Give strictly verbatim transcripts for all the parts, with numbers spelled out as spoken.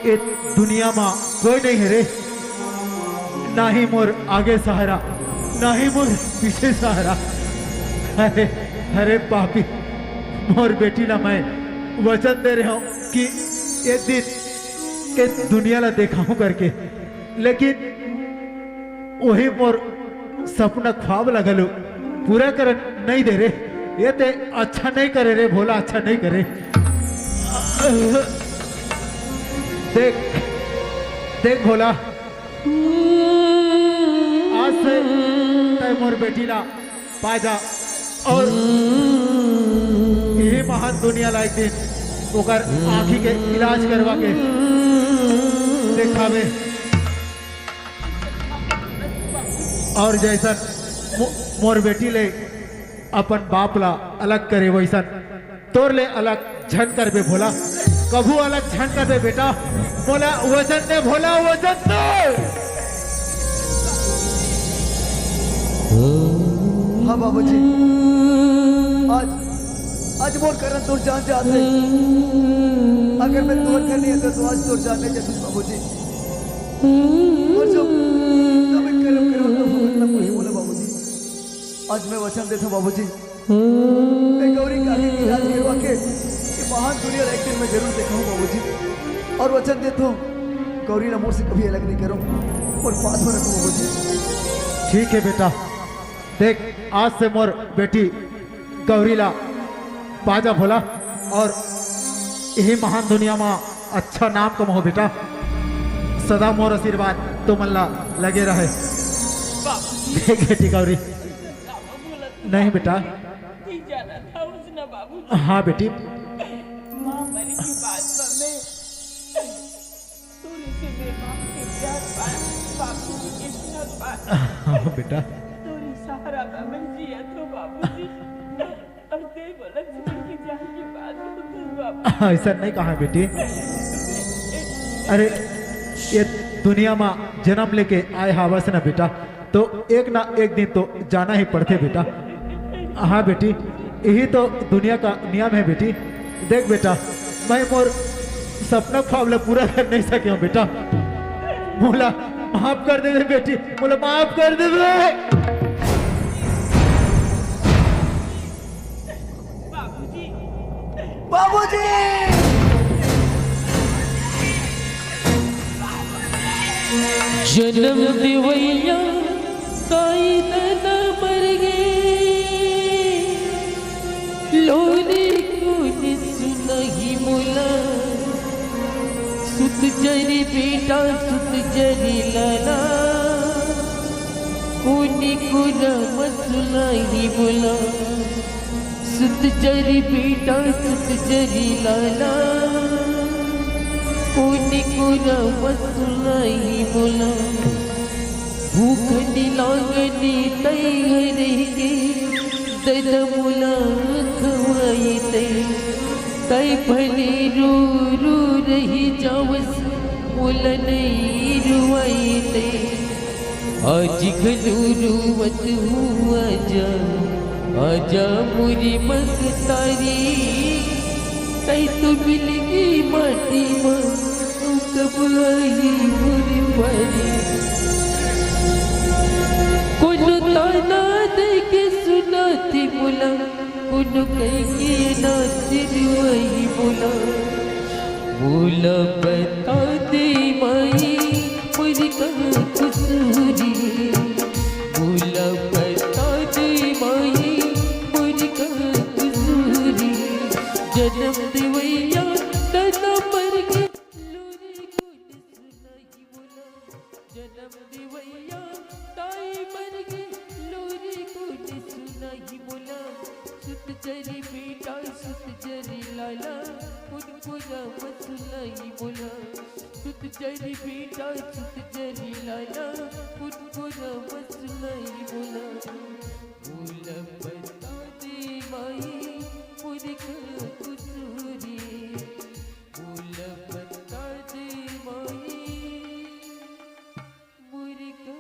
ए दुनिया मा कोई नहीं है रे, ना ही मोर आगे सहारा, ना ही मोर पीछे सहारा। अरे, अरे पापी, मोर बेटी ला मैं वचन दे रहे हूँ कि एक दिन ए दुनिया ला देखाहूँ करके, लेकिन वही मोर सपना ख्वाब ला घलो पूरा करन नहीं दे रे। ये ते अच्छा नहीं करे रे भोला, अच्छा नहीं करे। देख, देख भोला, आज से तय मोर बेटी ला पा जा और ये महान दुनिया ला एक दिन ओकर आँखी के इलाज करवा के देखावे। और जैसन मो-, मोर बेटी ले अपन बाप ला अलग करे, वैसन तोर ले अलग झन करबे भोला, कभू अलग झन करबे बेटा। मोला वचन दे भोला, वचन दे। हाँ बाबूजी, आज, आज मोर करन तोर जान जात हे। अगर मैं तोर घर नहीं आता तो आज तोर जान नहीं जाती बाबूजी। और जो, जो मैं करम करम तो भुगतना पड़ी बोला बाबूजी। आज मैं वचन देता हूँ बाबूजी, मैं गौरी का आगे की राज गिरवा के ये महान दुनिया ला एक दिन मैं जरूर देखाऊँ बाबूजी। और वचन देता हूँ, गौरी ला मोर से कभी अलग नहीं करूँ और पास में रखूँ बाबूजी। ठीक है बेटा, देख, आज से मोर बेटी गौरी ला पा जा भोला, और यही महान दुनिया मा अच्छा नाम कमाओ बेटा। सदा मोर आशीर्वाद तुमन ला लगे रहे। बाबूजी, देख बेटी गौरी, बाबू बोलत नहीं बेटा। नहीं जाना था उसने बाबूजी। हाँ बेटी। माँ मर के बाद में तोरे से बेमाँ के प्यार पाए, बाबूजी के प्यार पाए। हाँ बेटा। तोरे सहारा बा मैं जिया तो बाबूजी। और दे बोला जीवन की जान की बात होती बाबू। ऐसा नहीं कहा बेटी। अरे, ये दुनिया मा जन्म लेके आए हावस ना बेटा, तो एक ना एक दिन तो जाना ही पड़थे बेटा। हाँ बेटी, यही तो दुनिया का नियम है बेटी। देख बेटा, मैं मोर सपना ख्वाब ला पूरा कर नहीं सके हूँ बेटा। मोला माफ कर देवे बेटी, मोला माफ कर देवे। बाबूजी, बाबूजी। जन्म देवैया ताई ददा मर गे, लोरी कोन सुनही मोला। सुत जरी बेटा सुत जरी लाला, कोनी कोना मसुनही मोला। सुत जरी बेटा सुत जरी लाला, कोनी कोना मसुनही मोला। भूख निलागनी तई हरे के ददा मोला खवाई तई। तई भले रो रो रही जावस मोला नहीं रुवाई तई। आज घलो रोवत हूँ आजा, आजा मोरी मखतारी। तई तो मिलगी माटी मा, तू कब आई मोरी पारी। कोनो ताना दे के सुनाती मोला, कोनो कह के नाती रुवाई मोला। मोला बता दे माई, मोर का कसूरी। मोला बता दे माई, मोर का कसूरी। जन्म देवैया ददा मर गे, लोरी कोन सुनही मोला। जन्म देवैया ताई मर गे, लोरी कोन सुनही मोला। सुत जरी बेटा सुत जरी लाला, कोनी कोना मसुनही मोला। सुत जरी बेटा सुत जरी लाला, कोनी कोना मसुनही मोला। मोला बता दे माई, मोर का कसूरी। मोला बता दे माई, मोर का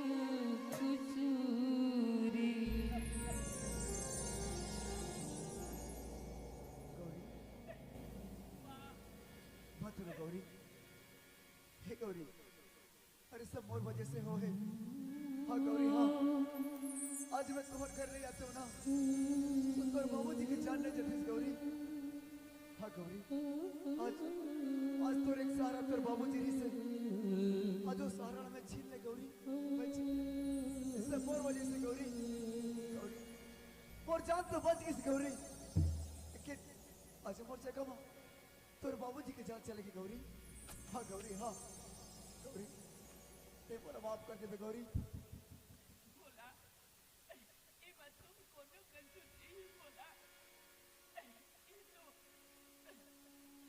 कसूरी। भद्र गौरी, गौरी, अरे सब मोर वजह से होय हे। हाँ गौरी, हाँ, आज मैं तोर घर नइ आतेंव ना, त तोर बाबूजी के जान नइ जातिस गौरी। हाँ गौरी, आज, आज तोर एक सहारा तोर बाबूजी रहिस हे, आज ओ सहारा ला मैं छीन ले गौरी, मैं छीन ले। सब मोर वजह से गौरी, गौरी, मोर जान तो बच गिस गौरी, लेकिन आज मोर जगह मा तोर बाबूजी के जान चले गे गौरी। हाँ गौरी, हाँ गौरी, तैं मोला माफ कर देबे गौरी। भोला, एमा तो कोनो कसूर नइ हे भोला। ये तो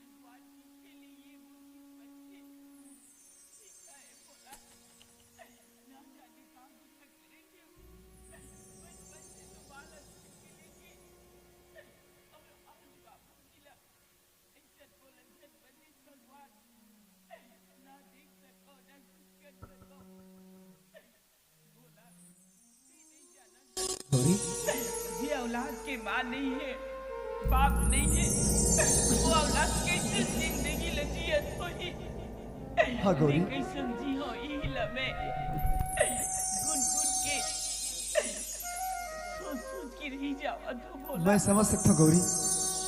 भगवान के लिए ये वो किस्मत हे। ठीक हे भोला, ना जाने का गुस्सा करेंगे। बचपन से तो बाल अच्छे मिलेंगे। और आज बाबूजी ला अइसन बोलन झन बनिस भगवान, ना देख सको, ना कुछ कर सको। भोला, तैं नइ जानस। गौरी, जे औलाद के माँ नइ हे, बाप नइ हे, वो औलाद कइसे जिंदगी ल जियत होही? हाँ गौरी। मैं कइसे जिहूँ इही ल मैं गुनगुन के सोच सोच के रहि जावत हूँ भोला। मैं समझ सकथंव गौरी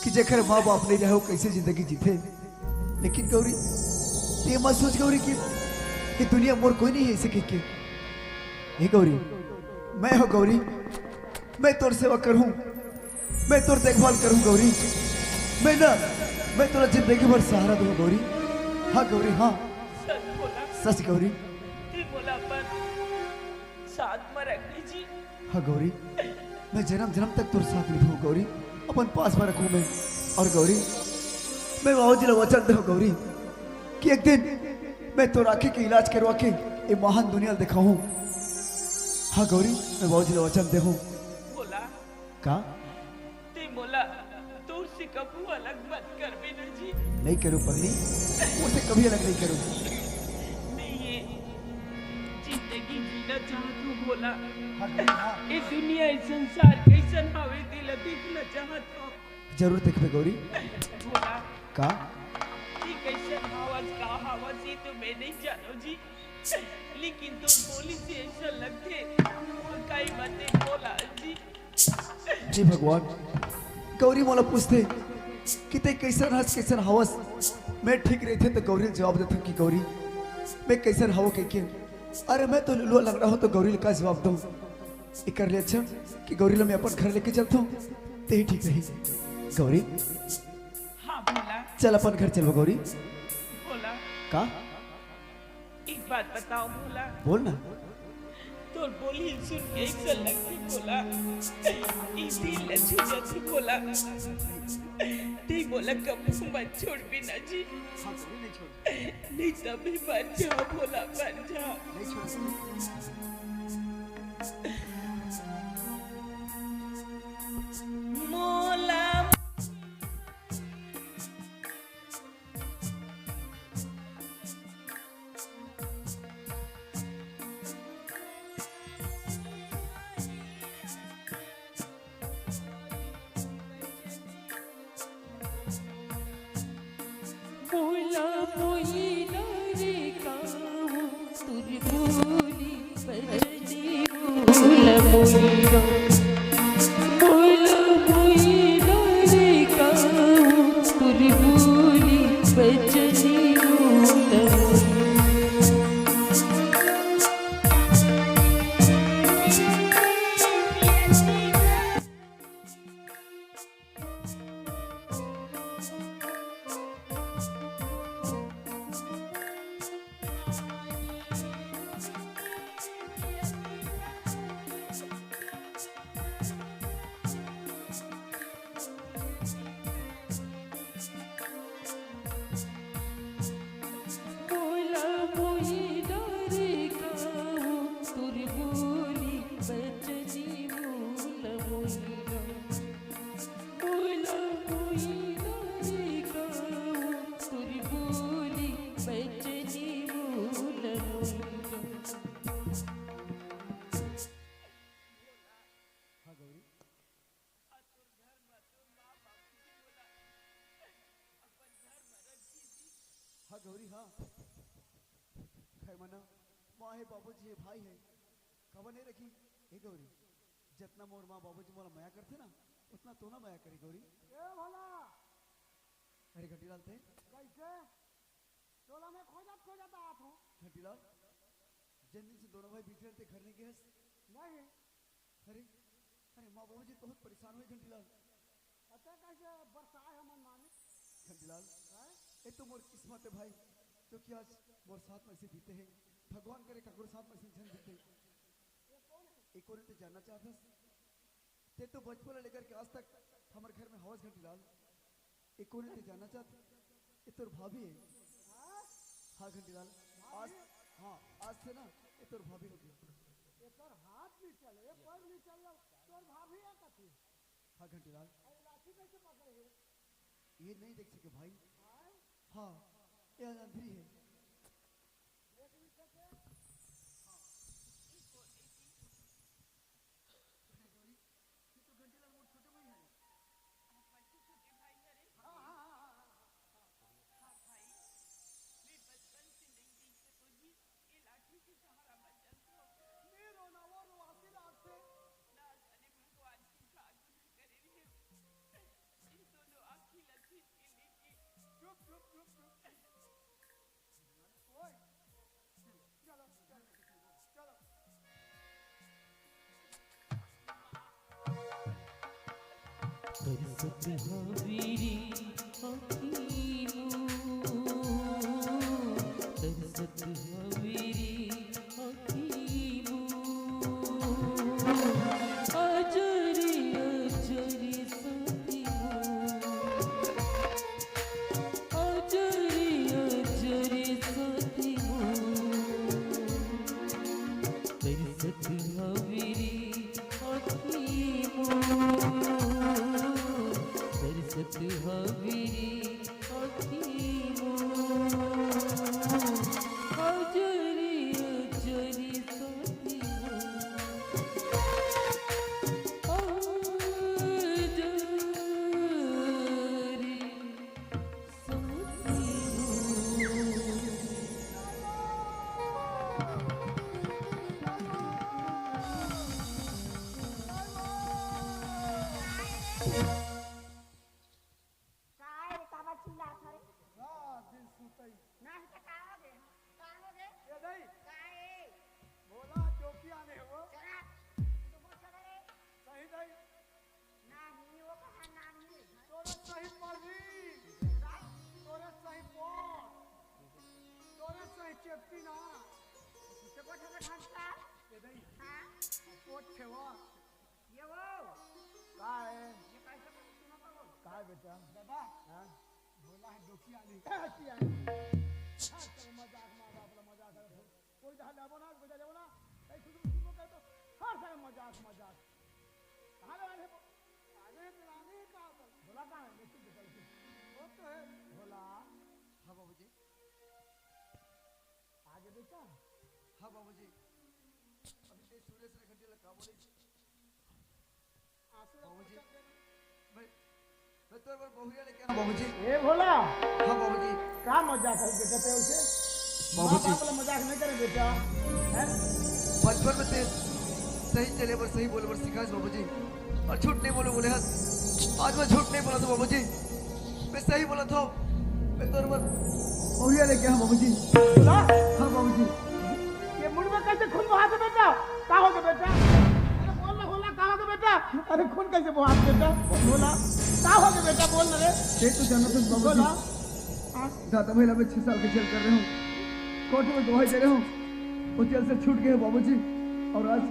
कि जेकर माँ बाप नइ रहे, वो कइसे जिंदगी जीथे। लेकिन गौरी, तैं मत सोच गौरी कि ये दुनिया मोर कोई नइ हे अइसे कहिके। हे गौरी, मैं हूँ गौरी, मैं तोर सेवा करहूँ, मैं तोर देखभाल करहूँ गौरी। मैं ना, मैं तोला जिंदगी भर सहारा दूँ गौरी। हाँ गौरी, हाँ। सच बोला। सच गौरी। तैं मोला अपन साथ म रख लीजिए। हाँ गौरी, मैं जनम जनम तक तोर साथ निभाहूँ गौरी, अपन पास म रखहूँ मैं। अउ गौरी, मैं बाबूजी ला वचन देहूँ गौरी कि एक दिन मैं तोर आँखी के इलाज करवा के ये महान दुनिया ल देखाहूँ। हाँ गौरी, मैं बाबूजी ला वचन देहूँ। भोला। का? तैं मोला तोर से कभू अलग मत करबे न जी। नइ करूँ पगली, तोर से कभी अलग नइ करूँ। मैं ये जिंदगी जीना चाहत हूँ भोला। हाँ गौरी, हाँ। ये दुनिया, ये संसार कइसन हावे, तेला देखना चाहत हूँ। जरूर देखबे गौरी। भोला। का? तैं कइसन हावस, का हावस, ये तो मैं नइ जानों जी। लेकिन तोर बोली से अइसन लगथे, मोर काई बातें भोला जी। हे भगवान, गौरी मोला पूछथे कि तैं कइसन हस, कइसन हावस? मैं ठीक रहिथंव त गौरी ल जवाब देथंव कि गौरी, मैं कइसन हावंव कहिके। अरे मैं तो लुलुआ लंगड़ा हंव त गौरी ल का जवाब दूं? एकर ले अच्छा कि गौरी ल मैं अपन घर लेके चलथंव, तेही ठीक रही। गौरी, हाँ भोला। चल अपन घर चलबो गौरी। भोला। का? एक बात बताओ भोला। बोल ना। तोर बोली सुन के अइसन लगथे भोला, ई दिल ल छू जाथे भोला। तैं मोला कभू मत छोड़बे ना जी। हाँ, कभी नहीं छोड़। नहीं तभी मर जा भोला, मर जा। नहीं छोड़। मोला मोला मोइला रे काऊ, तुर बोली बजनी मोला मोइला। मोला मोइला रे काऊ, तुर बोली बजनी मोला मोइला। मोला मोइला रे काऊ, तुर बोली बचनी मोला मोइला। मोला मोइला रे काऊ, तुर बोली बचनी मोला मोइला। हाँ गौरी। हाँ गौरी, हाँ। हे बाबूजी, हे भाई हे, काबर नहीं रखी? हे गौरी, जतना मोर माँ बाबूजी मोला मया करथे ना, उतना तोला मया करी गौरी। ए भोला, अरे घंटीलाल, ते कैसे? तोला मैं खोजत खोजत आत हूँ। घंटीलाल, जन दिन से दोनों भाई बिछड़े थे, घर नहीं गए? नहीं। अरे, अरे माँ बाबूजी बहुत परेशान हुए घंटीलाल। पता कैसे बरसाए हमन माने? घंटीलाल, हैं? ये तो मोर किस्मत है भाई, जो कि आज मोर साथ में से बीते हैं। भगवान करे काकरो साथ में से झन बीते। ये कौन है? ये कौन है ते जानना चाहत हस? ते तो बचपन ले लेकर के आज तक हमर घर में हवस घंटीलाल। ये कौन है ते जानना चाहत? ये तोर भाभी है। हाँ? हाँ घंटीलाल, आज, भाभी? हाँ, आज से ना ये तोर भाभी हो गया। एकर हाथ नहीं चले, ये पैर नहीं चले, तोर भाभी है कथी? हाँ घंटीलाल। अरे लाठी कैसे पकड़े है? ये नहीं देख सके भाई। हाँ? हाँ, ये अंधेरी है। देख नहीं सके? अरे गौरी, ये तो घंटीलाल मोर छोटे भाई है। आप बच्चे छोटे भाई हरे? हाँ, हाँ, हाँ, हाँ, हाँ, हाँ। हाँ भाई, मैं बचपन से नहीं देख सको जी, ये लाठी के सहारा में चलता हूँ। मैं रोना वो रोआसी लागथे। ना जाने भगवान जी का गुनाह करे रहे। इन दोनों आँखी लथी के लेके। चुप, चुप, चुप, चुप। ओए, चलो, चलो, चलो। तरसत हवेरी अखीमू, तरसत हवेरी अखीमू, अजरी अजरी साथी मो। अजरी अजरी साथी मो, तरसत हवेरी अखीमो, तरसत हवेरी अखीमो, अजरी अजरी साथी मो। काय रे, काबर चिल्लात हरे? रात दिन सुतई। नहीं तो का हो गे? का हो गे? ए दई। का ए? भोला डोकी आने हो। चला। तू बोल चला रे। सही दई। नहीं, वो कहा नाम नहीं। तोरे सही पढ़ी। तोरे सही पढ़। तोरे सही चेपी ना। इसे को ठेका ढंग का। ए दई। हाँ? वो छेवा। ये वो। का है? ये कैसे कर सुना पाओ? का है बेटा? दादा। हाँ? भोला है डोकी आली। हंसी आली। हर तरह मजाक मार, अपना मजाक कर। कोई जहाँ जाबो ना, कोई जहाँ जाबो ना, कहीं खुद खुद को कहतो, हर समय मजाक, मजाक। कहाँ लगा है वो? अरे, रानी का होता? भोला कहाँ है? देखो, देखो, देखो। वो तो है। भोला। हाँ, बाबूजी। आगे बेटा। हाँ, बाबूजी। अभी ते सुरेश ने घंटी लगा बोले। बाबूजी, मैं, मैं तोर बर बहुरिया लेके आया हूँ, बाबूजी। ए भोला, हाँ, बाबूजी। का मजाक है बेटा ते उसे? बाबूजी। माँ बाप ला मजाक नहीं करे बेटा, हैं? बचपन में ते सही चले बर, सही बोले बर सिखाए, बाबूजी, और झूठ नहीं बोले बोले हस। आज मैं झूठ नहीं बोला था, बाबूजी, मैं सही बोला था। मैं तोर बर बहुरिया लेके आया हूँ, बाबूजी। भोला? हाँ, बाबूजी। ये मुड़ में कैसे खून बहा था बेटा? का हो गया बेटा? अरे बोल ना, बोल ना, का हो गया बेटा? अरे खून कैसे बहा था बेटा? बोल ना। का हो गया बेटा? बोल ना रे। ये तो जानत हस बाबूजी। बोला। हाँ। दादा भैया, मैं छह साल के जेल कर रहे हूँ, कोर्ट में गवाही दे रहे हूँ, वो जेल से छूट गए बाबूजी। और आज,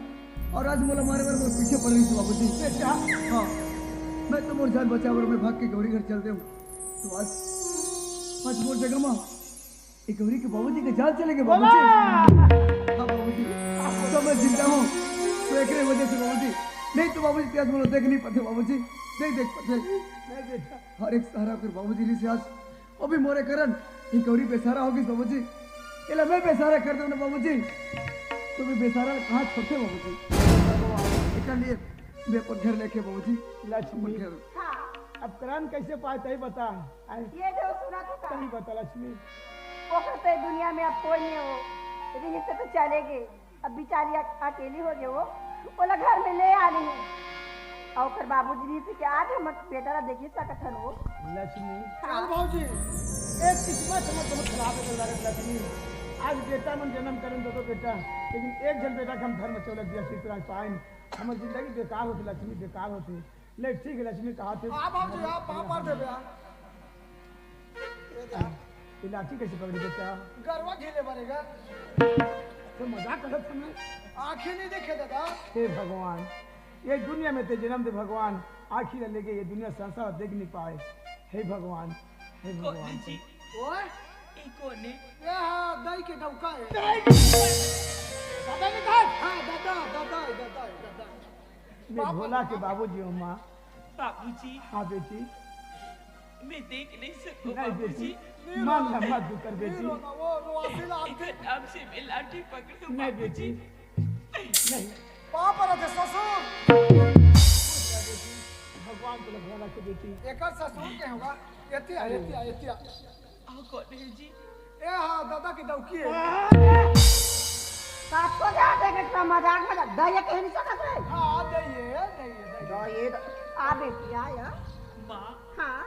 और आज मोला मारे बर मोर पीछे पड़ रही थी बाबूजी। बेटा। हाँ, मैं तो मोर जान बचाए बर मैं भाग के गौरी घर चल दे हूँ। तो आज, आज मोर जगह में ए गौरी के बाबूजी के जान चले गए बाबूजी। हाँ बाबूजी, तो मैं जिंदा हूँ तो एकरे वजह से बाबूजी, नहीं तो बाबूजी ते आज मोला देख नहीं पाते बाबूजी, नहीं देख पाते। नहीं बेटा। हर एक सहारा फिर बाबूजी रहिसे आज, वो भी मोरे कारण ए गौरी बेसहारा हो गई बाबूजी। एला मैं बेसहारा कर दूँ ना बाबूजी, तो मैं बेसहारा कहाँ छोड़ते बाबूजी। एकर लिए मैं अपन घर लेके बाबूजी, लक्ष्मी। अपन घर। हाँ। अब प्राण कैसे पाए तही बता। आए। ये जो सुना था। तही बता लक्ष्मी। ओकर ते दुनिया में अब कोई नहीं हो। रिहिस त चले गे, अब बिचारी अक-, अकेली हो गे वो, ओला घर में ले आने हे। अउ ओकर बाबूजी रिहिस कि आज हम बेटा ला देखी सकत हन वो। लक्ष्मी। हाँ। चल भौजी, एक किस्मत हमर बहुत खराब हे लक्ष्मी। आज बेटा मन जन्म करेन दो, दो बेटा, लेकिन एक झन बेटा के हम घर में चौलक दिया, शिवराज पाइन। हमर जिंदगी बेकार होथे लक्ष्मी, बेकार होथे। ले ठीक हे लक्ष्मी, कहा थे। हाँ भौजी, आप पाँव पर देबे, हाँ। ये जा। इलायची कैसे पकड़ी बेटा? गरवा झीले मरेगा। तो मजाक करत हन। आँखें नहीं देखे दादा। हे भगवान, ये दुनिया में ते जन्म दे भगवान, आँखी ला लेके ये दुनिया संसार देख नहीं पाए। हे भगवान, हे भगवान। जी। ओए? ई कोन हे? ये हाँ, दाई के डौका हे। दाई के डौका हे। दादा नहीं था? हाँ, दादा, दादा, दादा, दादा। मैं भोला के बाबूजी हूँ माँ। बाबूजी। हाँ बेटी। मैं देख नहीं सकूँ नहीं बेटी, बाबूजी। मन ला मत दुख कर बेटी। नहीं रोना, वो रोवासी ला आके। एकर नाम से मैं लाठी पकड़ूँ नहीं बेटी, बाबूजी। नहीं। पाँव परत हे ससुर। भगवान तोला भला रखे बेटी। एकर ससुर के होगा? एतिया, एतिया, एतिया। आ, कोन हे जी? ए हाँ, दादा के डौकी हे। काको जा देखे इतना मजाक, मजाक। दाई हे कहे नहीं सकत रे। हाँ, दाई हे, दाई हे, दाई हे। दाई हे, आ बेटी, आ यार। माँ। हाँ।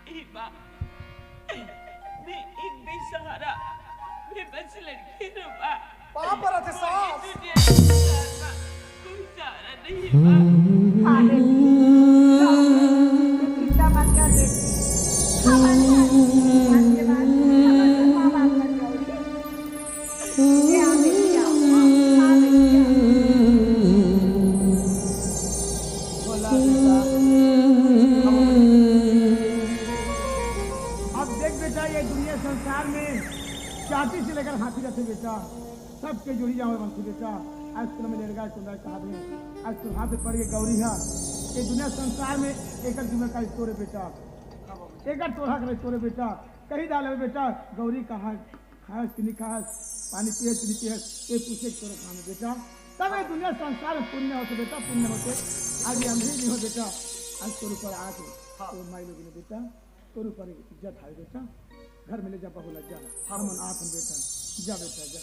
ए माँ, मैं एक बेसहारा, बेबस लड़की हूँ माँ। पाँव परत हे सास। कोई सहारा नहीं है माँ। हाँ बेटी, चिंता मत कर बेटी। हाँ, बस, बस। आज के बाद हम माँ बाप कर जाओगी। ये आ बेटी, आओ। हाँ, बेटी, आओ। भोला बेटा। अब देख बेटा, ये दुनिया संसार में चाटी से लेकर हाथी रखे बेटा। सबके जुड़ी जावे मनखे बेटा। आज तोला में लेड़गा चुंदा कहा दे। आज तोर हाथ में पड़ गे गौरी हा। ये दुनिया संसार में एकर जिम्मेदारी तोरे बेटा। एकर तोरा करे तोरे बेटा। कही डाले बेटा, गौरी कहाँ खास कि नहीं खास, पानी पियस कि नहीं पियस, ये पूछे के तोरे काम हे बेटा। तब ये दुनिया संसार में पुण्य होथे बेटा, पुण्य होथे। आज ये हम भी नहीं हो बेटा, आज तोरे ऊपर आके हाँ। तो माई लोग ने बेटा तोर ऊपर इज्जत हावे बेटा, घर में ले जा बहू ला जा। हाँ, हमन आथन बेटा, जा बेटा जा।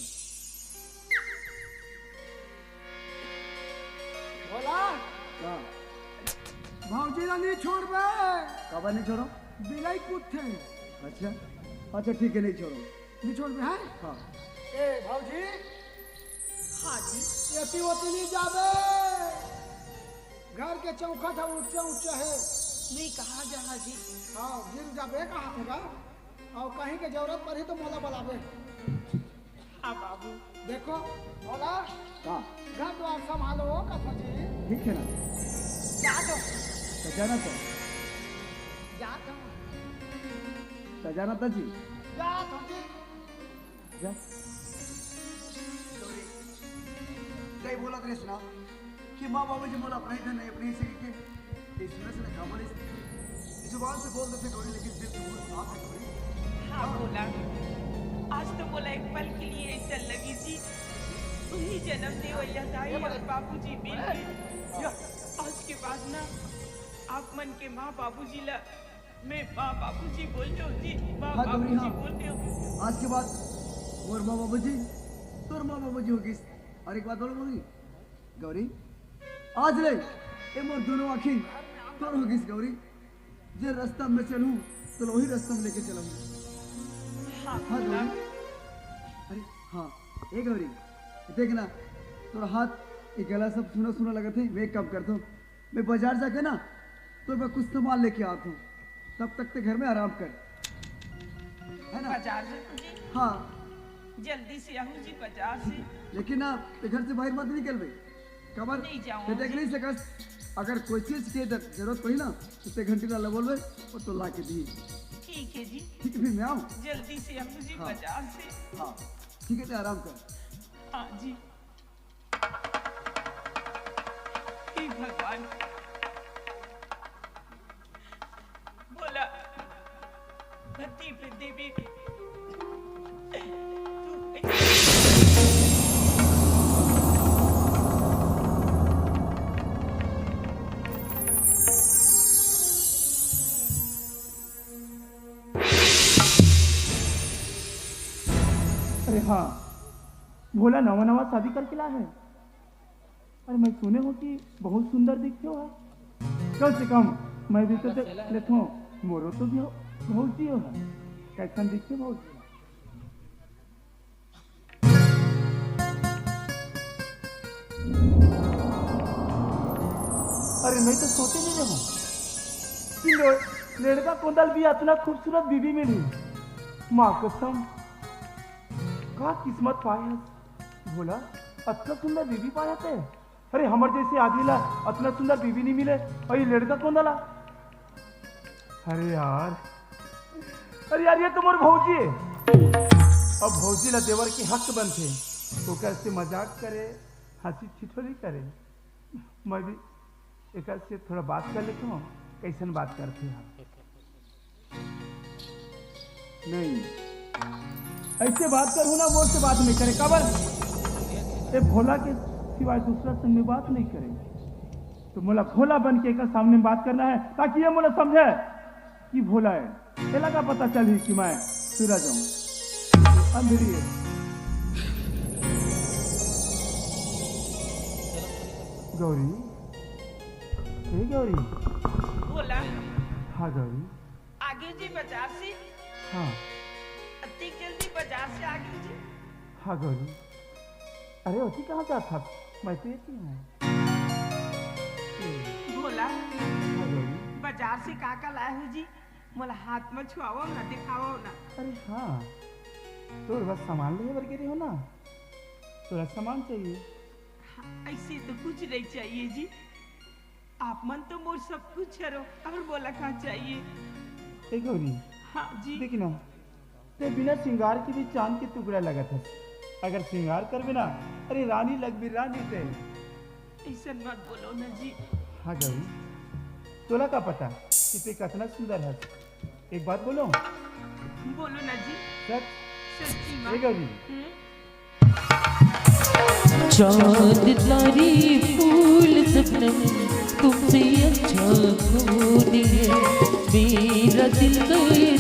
भोला। हाँ। भौजी ला नहीं छोड़बे। काबर नहीं छोड़ो? बिलाई कुत्थे। अच्छा, अच्छा ठीक है, नहीं छोड़ो। नहीं छोड़बे, हैं? हाँ। ए भौजी। हाँ जी। एती ओती नहीं जाबे। घर के चौखट ह ऊंचा ऊंचा हे। नहीं कहा जहाँ जी। हाँ, गिर जाबे कहाँ होगा? अउ कहीं के जरूरत पड़ही तो मोला बलाबे। हाँ बाबू। देखो, भोला। हाँ। घर द्वार संभालो कथा जी। ठीक है ना? जा तो। तो जाना तो। जा तो। तो जाना तो जी। जा तो जी। जा। गौरी, तैं बोलत रहिस ना कि माँ बाबूजी मोला अपनाही धन नहीं अपनाही सके के। ये सुने से ना का बोलिस? ये जुबान से बोल देथे गौरी, लेकिन दिल से बहुत साफ है गौरी। हाँ, भोला। आज तो मोला एक पल के लिए ऐसा लगी जी, उही जन्म देवइया दाई अउ बाबूजी मिल गे। आज के बाद ना आप मन के माँ बाबूजी ला मैं माँ बाबूजी बोल रहे हो जी, माँ हाँ, गौरी, बाबूजी हाँ। बोल रहे हो। आज के बाद मोर माँ बाबूजी, तोर माँ बाबूजी हो गिस। अउ एक बात बोलूं गौरी, गौरी, आज ले ए मोर दोनों आँखी तोर हो गिस गौरी। जे रास्ता में चलूं, तो वही रास्ता में लेके चलूं। हाँ, हाँ, भोला। गौरी। अरे, हाँ, ए गौरी, देख ना, तोर हाथ, ये गला सब सूना सूना लगथे, मैं एक काम करथों, मैं बाजार जाके ना, तोर बर कुछ सामान लेके आथों, तब तक तैं घर में आराम कर, है ना? बाजार जाहूँ जी? हाँ। जल्दी से आहूँ जी बाजार से। लेकिन ना, तैं घर से बाहर मत निकलबे। काबर? नहीं जाऊँ तैं देख जी। नहीं सकस, अगर कोई चीज के जरूरत पड़ी ना, तो तैं घंटी ला बोलबे, वो तो ला के दी। ठीक है जी। ठीक है, फिर मैं आऊँ। जल्दी से आहूँ जी हाँ। बाजार से। हाँ, ठीक है, तैं आराम कर। हाँ जी। हे भगवान, भोला, भक्ति पे देवी, तू अरे हाँ, भोला नवा नवा शादी करके ला है। अरे, मैं सुने हूँ कि बहुत सुंदर दिखते हो। कम से कम मैं भी तो देख लेता हूँ, मोरो तो भी हो, भौजी हो है। कैसन दिखते भौजी? अरे, मैं तो सोचे नहीं रहूँ कि लो-, लड़का कोंदल भी इतना खूबसूरत बीबी मिली। माँ कसम, का किस्मत पाए हस भोला, अतना सुंदर बीबी पाए हस। अरे, हमर जैसे आदमी ला अतना सुंदर बीबी नहीं मिले, और ये लड़का कोंदल आ। अरे यार, अरे यार, ये तो मोर भौजी है। अब भौजी ला देवर के हक बनथे, ओकर से मजाक करे, हंसी ठिठोली करे। मैं भी एकर से थोड़ा बात कर लेता हूँ, कैसन बात करथे हम। नहीं, ऐसे बात करूँ ना, मोर से बात नहीं करे। काबर? ये भोला के सिवाय दूसरा संग में बात नहीं करे। तो मोला भोला बन के एकर सामने में बात करना है, ताकि ये मोला समझे कि भोला है। एला का पता चलही कि मैं सूरज हूँ, अंधेरी है। गौरी, हे गौरी। भोला। हाँ गौरी। आगे जी बाजार से। हाँ। अतिक जल्दी बाजार से आगे जी। हाँ गौरी। अरे, ओती कहाँ जात हस? मैं तो एती हूँ। भोला, हाँ गौरी। बाजार से का का लाए हो जी? मोला हाथ में छुआवो ना, दिखावो ना। अरे हाँ, तोर बस सामान लेहे बर गे रहे हो ना, तोला सामान चाहिए। हाँ, ऐसे तो कुछ नहीं चाहिए जी। आप मन तो मोर सब कुछ हरो, और मोला का चाहिए? ए गौरी, हाँ जी। देख ना, ते बिना श्रृंगार के भी चांद के टुकड़ा लगत हस। अगर श्रृंगार करबे ना, अरे रानी लगबे रानी ते। ऐसन मत बोलो ना जी। हाँ गौरी, तोला का पता कि ते कतना सुंदर हस? एक बात बोलो। बोलो ना जी। सच? सच्ची माँ। ए गौरी। हम्म। चांद तारे फूल शबनम, तुमसे अच्छा कौन है? मेरा दिल कर